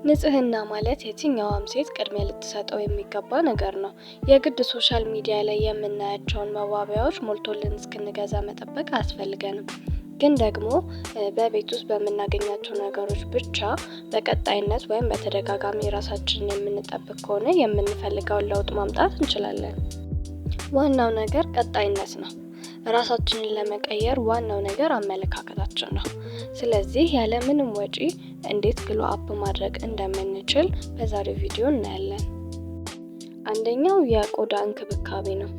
ንጽህና ማለት የትኛዋም ሴት ቅድሚያ ልትሰጠው የሚገባ ነገር ነው። የግድ social media ላይ የምናያቸውን መዋቢያዎች ሞልቶልን እስክንገዛ መጠበቅ አያስፈልገንም። ግን ደግሞ በቤት ውስጥ በምናገኛቸው ነገሮች ብቻ በቀጣይነት ወይም በተደጋጋሚ ራሳችንን የምንጠብቅ ከሆነ የምንፈልገውን ለውጥ ማምጣት እንችላለን። ዋናው ነገር ቀጣይነት ነው። ራሳችንን ለመቀየር ዋናው ነገር አመለካከታችን ነው። ስለዚህ ያለምንም ወጪ እንዴት glow up ማድረግ እንደምንችል በዛሬው ቪዲዮ እናያለን። አንደኛው የቆዳ እንክብካቤ ነው።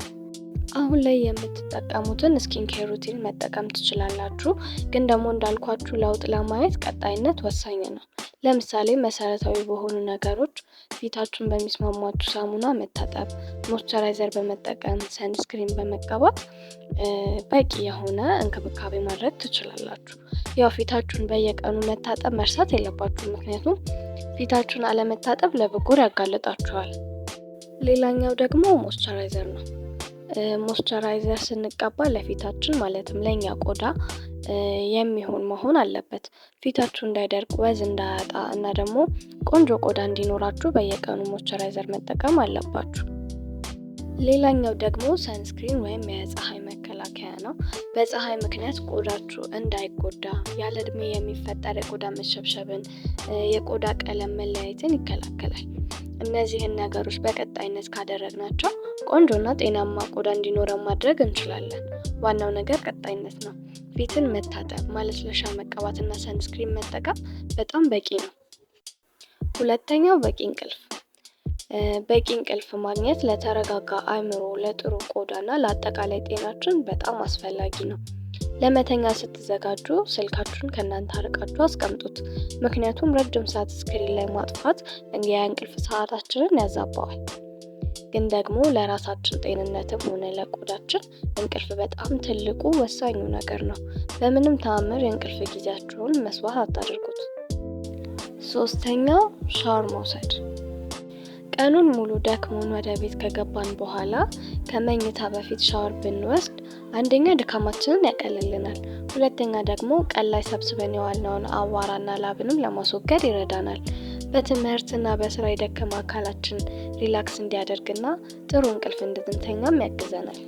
አሁን ላይ የምትጠቀሙትን skin care routine መጠቀም ትችላላችሁ። ግን ደግሞ እንዳልኳችሁ ለውጥ ለማየት ቀጣይነት ወሳኝ ነው። ለምሳሌ መሰረታዊ በሆኑ ነገሮች ፊታችሁን በሚስማማችሁ ሳሙና መታጠብ፣ moisturizer በመጠቀም፣ sunscreen በመቀባት በቂ የሆነ እንክብካቤ ማድረግ ትችላላችሁ። ያው ፊታችሁን በየቀኑ መታጠብ መርሳት የለባችሁም፣ ምክንያቱም ፊታችሁን አለመታጠብ ለብጉር ያጋልጣችኋል። ሌላኛው ደግሞ moisturizer ነው። Moisturizer ስንቀባ ለፊታችን ማለትም ለእኛ ቆዳ የሚሆን መሆን አለበት። ፊታችሁ እንዳይደርቅ፣ ወዝ እንዳያጣ እና ደግሞ ቆንጆ ቆዳ እንዲኖራችሁ በየቀኑ moisturizer መጠቀም አለባችሁ። ሌላኛው ደግሞ sunscreen ወይም የፀሐይ መከላከያ ነው። በፀሐይ ምክንያት ቆዳችሁ እንዳይጎዳ፣ ያለ እድሜ የሚፈጠር የቆዳ መሸብሸብን፣ የቆዳ ቀለም መለያየትን ይከላከላል። እነዚህን ነገሮች በቀጣይነት ካደረግናቸው ቆንጆና ጤናማ ቆዳ እንዲኖረን ማድረግ እንችላለን። ዋናው ነገር ቀጣይነት ነው። ፊትን መታጠብ፣ ማለስለሻ መቀባትና sunscreen መጠቀም በጣም በቂ ነው። ሁለተኛው በቂ እንቅልፍ። በቂ እንቅልፍ ማግኘት ለተረጋጋ አእምሮ፣ ለጥሩ ቆዳና ለአጠቃላይ ጤናችን በጣም አስፈላጊ ነው። ለመተኛት ስትዘጋጁ ስልካችሁን ከእናንተ አርቃችሁ አስቀምጡት። ምክንያቱም ረጅም ሰዓት screen ላይ ማጥፋት የእንቅልፍ ሰዓታችንን ያዛባዋል። ግን ደግሞ ለራሳችን ጤንነትም ሆነ ለቆዳችን እንቅልፍ በጣም ትልቁ ወሳኙ ነገር ነው። በምንም ተአምር የእንቅልፍ ጊዜያችሁን መስዋዕት አታድርጉት። ሶስተኛው ሻወር መውሰድ። ቀኑን ሙሉ ደክሞን ወደ ቤት ከገባን በኋላ ከመኝታ በፊት ሻወር ብንወስድ አንደኛ ድካማችንን ያቀልልናል፣ ሁለተኛ ደግሞ ቀን ላይ ሰብስበን የዋልነውን አቧራና ላብንም ለማስወገድ ይረዳናል። በትምህርትና በስራ የደከመ አካላችን relax እንዲያደርግና ጥሩ እንቅልፍ እንድንተኛም ያግዘናል።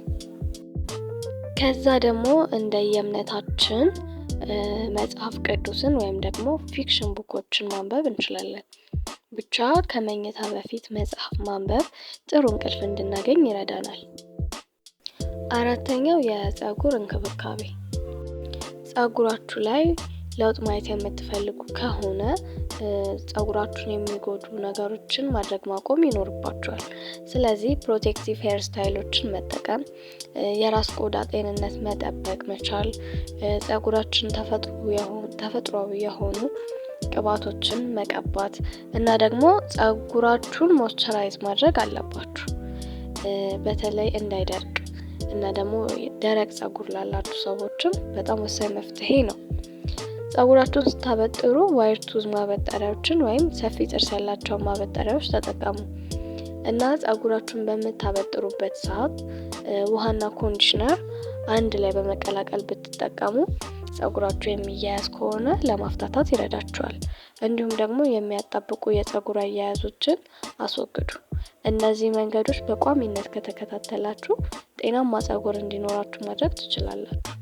ከዛ ደግሞ እንደየእምነታችን መጽሐፍ ቅዱስን ወይም ደግሞ fiction book ኦችን ማንበብ እንችላለን። ብቻ ከመኝታ በፊት መጽሐፍ ማንበብ ጥሩ እንቅልፍ እንድናገኝ ይረዳናል። አራተኛው የፀጉር እንክብካቤ። ፀጉራችሁ ላይ ለውጥ ማየት የምትፈልጉ ከሆነ ፀጉራችሁን የሚጎዱ ነገሮችን ማድረግ ማቆም ይኖርባችኋል። ስለዚህ protective hair style ኦችን መጠቀም፣ የራስ ቆዳ ጤንነት መጠበቅ መቻል፣ ፀጉራችን ተፈጥሯዊ የሆኑ ቅባቶችን መቀባት እና ደግሞ ፀጉራችሁን moisturize ማድረግ አለባችሁ። በተለይ እንዳይደርቅ እና ደግሞ ደረቅ ፀጉር ላላችሁ ሰዎችም በጣም ወሳኝ መፍትሄ ነው። ፀጉራችሁን ስታበጥሩ wide tooth ማበጠሪያዎችን ወይም ሰፊ ጥርስ ያላቸውን ማበጠሪያዎች ተጠቀሙ እና ፀጉራችሁን በምታበጥሩበት ሰዓት ውሃና conditioner አንድ ላይ በመቀላቀል ብትጠቀሙ ፀጉራችሁ የሚያያዝ ከሆነ ለማፍታታት ይረዳችኋል። እንዲሁም ደግሞ የሚያጣብቁ የፀጉር አያያዞችን አስወግዱ። እነዚህ መንገዶች በቋሚነት ከተከታተላችሁ ጤናማ ፀጉር እንዲኖራችሁ ማድረግ ትችላላችሁ።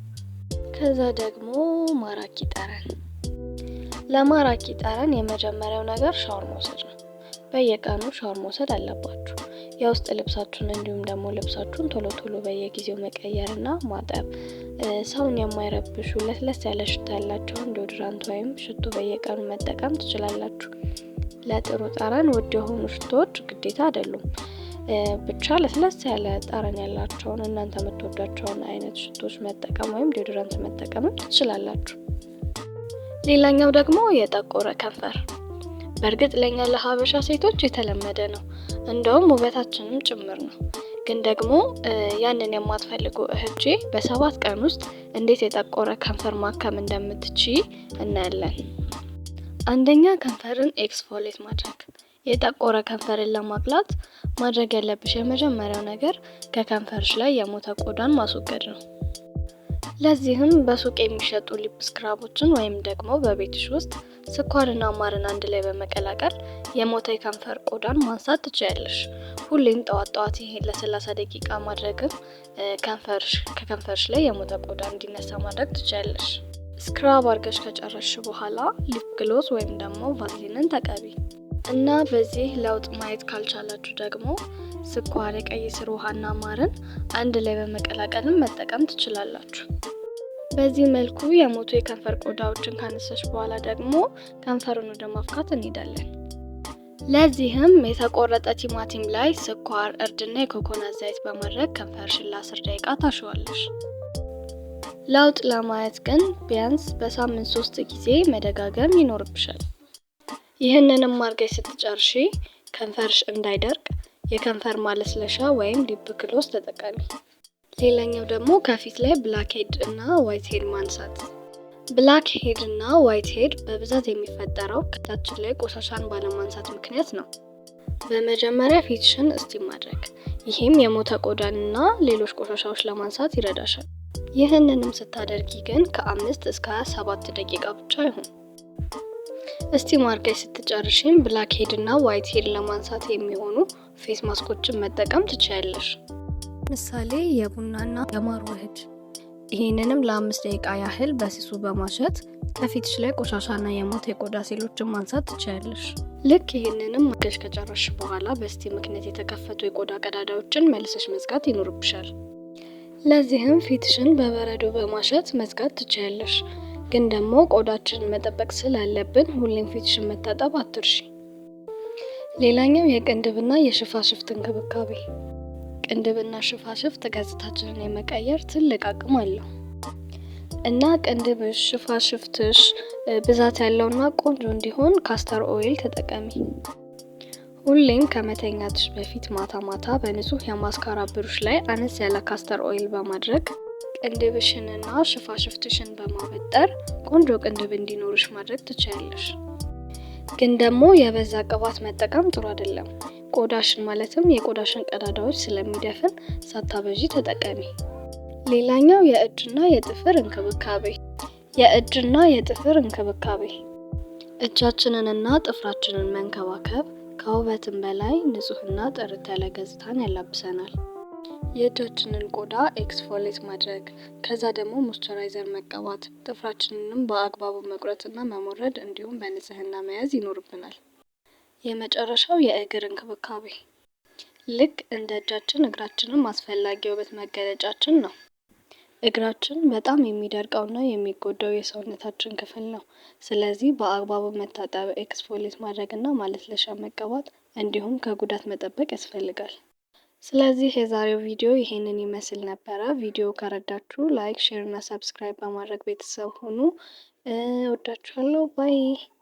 ከዛ ደግሞ ማራኪ ጠረን። ለማራኪ ጠረን የመጀመሪያው ነገር ሻወር መውሰድ ነው። በየቀኑ ሻወር መውሰድ አለባችሁ። የውስጥ ልብሳችሁን እንዲሁም ደግሞ ልብሳችሁን ቶሎ ቶሎ በየጊዜው መቀየርና ማጠብ፣ ሰውን የማይረብሹ ለስለስ ያለ ሽታ ያላቸውን deodorant ወይም ሽቶ በየቀኑ መጠቀም ትችላላችሁ። ለጥሩ ጠረን ውድ የሆኑ ሽቶዎች ግዴታ አይደሉም። ብቻ ለስለስ ያለ ጠረን ያላቸውን እናንተ የምትወዷቸውን አይነት ሽቶዎች መጠቀም ወይም deodorant መጠቀምም ትችላላችሁ። ሌላኛው ደግሞ የጠቆረ ከንፈር። በእርግጥ ለኛ ለሀበሻ ሴቶች የተለመደ ነው፣ እንደውም ውበታችንም ጭምር ነው። ግን ደግሞ ያንን የማትፈልጉ እህቶቼ በ7 ቀን ውስጥ እንዴት የጠቆረ ከንፈር ማከም እንደምትችይ እናያለን። አንደኛ ከንፈርን exfoliate ማድረግ። የጠቆረ ከንፈርን ለማቅላት ማድረግ ያለብሽ የመጀመሪያው ነገር ከከንፈርሽ ላይ የሞተ ቆዳን ማስወገድ ነው። ለዚህም በሱቅ የሚሸጡ lip scrub ኦችን ወይም ደግሞ በቤትሽ ውስጥ ስኳርና ማርን አንድ ላይ በመቀላቀል የሞተ የከንፈር ቆዳን ማንሳት ትችያለሽ። ሁሌም ጠዋት ጠዋት ይሄን ለ30 ደቂቃ ማድረግም ከከንፈርሽ ላይ የሞተ ቆዳ እንዲነሳ ማድረግ ትችያለሽ። Scrub አድርገሽ ከጨረስሽ በኋላ lip gloss ወይም ደግሞ ቫዝሊንን ተቀቢ እና በዚህ ለውጥ ማየት ካልቻላችሁ ደግሞ ስኳር፣ የቀይ ስር ውሃና ማርን አንድ ላይ በመቀላቀልም መጠቀም ትችላላችሁ። በዚህ መልኩ የሞቱ የከንፈር ቆዳዎችን ካነሳሽ በኋላ ደግሞ ከንፈሩን ወደ ማፍካት እንሄዳለን። ለዚህም የተቆረጠ ቲማቲም ላይ ስኳር፣ እርድና የኮኮናት ዘይት በማድረግ ከንፈርሽን ለ10 ደቂቃ ታሸዋለሽ። ለውጥ ለማየት ግን ቢያንስ በሳምንት ሶስት ጊዜ መደጋገም ይኖርብሻል። ይህንንም አድርገሽ ስትጨርሺ ከንፈርሽ እንዳይደርቅ የከንፈር ማለስለሻ ወይም lip gloss ተጠቀሚ። ሌላኛው ደግሞ ከፊት ላይ blackhead እና whitehead ማንሳት። Blackhead እና whitehead በብዛት የሚፈጠረው ከፊታችን ላይ ቆሻሻን ባለማንሳት ምክንያት ነው። በመጀመሪያ ፊትሽን steam ማድረግ፣ ይህም የሞተ ቆዳንና ሌሎች ቆሻሻዎች ለማንሳት ይረዳሻል። ይህንንም ስታደርጊ ግን ከ5 እስከ 7 ደቂቃ ብቻ ይሁን። Steam አድርገሽ ስትጨርሺም blackhead እና whitehead ለማንሳት የሚሆኑ face mask ኦችን መጠቀም ትችያለሽ። ምሳሌ የቡናና የማር ውህድ። ይህንንም ለ5 ደቂቃ ያህል በስሱ በማሸት ከፊትሽ ላይ ቆሻሻና የሞተ የቆዳ ሴሎችን ማንሳት ትችያለሽ። ልክ ይህንንም አድርገሽ ከጨረስሽ በኋላ በ steam ምክንያት የተከፈቱ የቆዳ ቀዳዳዎችን መልሰሽ መዝጋት ይኖርብሻል። ለዚህም ፊትሽን በበረዶ በማሸት መዝጋት ትችያለሽ። ግን ደግሞ ቆዳችንን መጠበቅ ስላለብን ሁሌም ፊትሽን መታጠብ አትርሺ። ሌላኛው የቅንድብና የሽፋሽፍት እንክብካቤ። ቅንድብና ሽፋሽፍት ገጽታችንን የመቀየር ትልቅ አቅም አለው እና ቅንድብሽ፣ ሽፋሽፍትሽ ብዛት ያለውና ቆንጆ እንዲሆን castor oil ተጠቀሚ። ሁሌም ከመተኛትሽ በፊት ማታ ማታ በንጹህ የማስካራ ብሩሽ ላይ አነስ ያለ castor oil በማድረግ ቅንድብሽንና ሽፋሽፍትሽን በማበጠር ቆንጆ ቅንድብ እንዲኖርሽ ማድረግ ትችያለሽ። ግን ደግሞ የበዛ ቅባት መጠቀም ጥሩ አይደለም። ቆዳሽን ማለትም የቆዳሽን ቀዳዳዎች ስለሚደፍን ሳታበዢ ተጠቀሚ። ሌላኛው የእጅና የጥፍር እንክብካቤ። የእጅና የጥፍር እንክብካቤ፣ እጃችንንና ጥፍራችንን መንከባከብ ከውበትም በላይ ንጹህና ጥርት ያለ ገጽታን ያላብሰናል። የእጃችንን ቆዳ exfoliate ማድረግ፣ ከዛ ደግሞ moisturizer መቀባት፣ ጥፍራችንንም በአግባቡ መቁረጥና መሞረድ እንዲሁም በንጽህና መያዝ ይኖርብናል። የመጨረሻው የእግር እንክብካቤ። ልክ እንደ እጃችን እግራችንም አስፈላጊ የውበት መገለጫችን ነው። እግራችን በጣም የሚደርቀውና የሚጎዳው የሰውነታችን ክፍል ነው። ስለዚህ በአግባቡ መታጠብ፣ exfoliate ማድረግና ማለስለሻ መቀባት እንዲሁም ከጉዳት መጠበቅ ያስፈልጋል። ስለዚህ የዛሬው ቪዲዮ ይሄንን ይመስል ነበረ። ቪዲዮ ከረዳችሁ like፣ share እና subscribe በማድረግ ቤተሰብ ሁኑ። እወዳችኋለሁ። Bye.